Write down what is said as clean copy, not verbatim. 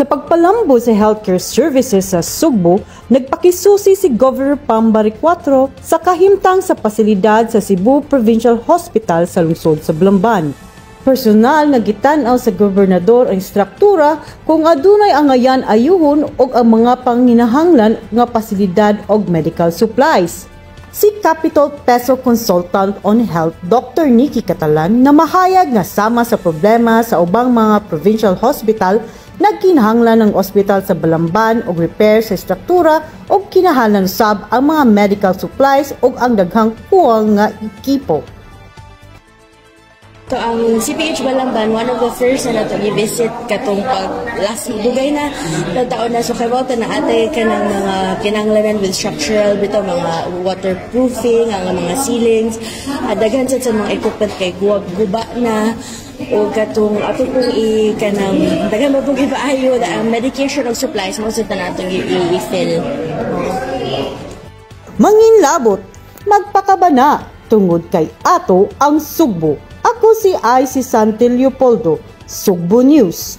Sa pagpalambo sa healthcare services sa Sugbo, nagpakisusi si Governor Pam Baricuatro sa kahimtang sa pasilidad sa Cebu Provincial Hospital sa lungsod sa Balamban. Personal nga gitan-aw sa gobernador ang istruktura kung adunay angayan ayuhon og ang mga panginahanglan nga pasilidad og medical supplies. Si Capitol Peso Consultant on Health Dr. Nikki Catalan na mahayag nga sama sa problema sa ubang mga provincial hospital, nagkinahanglan ng ospital sa Balamban og repair sa istruktura ug kinahanglan sab ang mga medical supplies ug ang daghang kuwang nga ekipo. To ang CPH Balamban, one of the first na nato i-visit katong pag last dugay na na taon na, so kay ta na ate kanang mga kinahanglanan with structural bitaw, mga waterproofing ang mga ceilings, daghan sad sa mga equipment kay guba na, o katong ato pong i kanang daghan mo pong ipaayo ang medication og supplies mo sa natong i-fill. Manginlabot, magpakabana, tungod kay ato ang Sugbo. Ako si IC Santi Leopoldo, Sugbo News.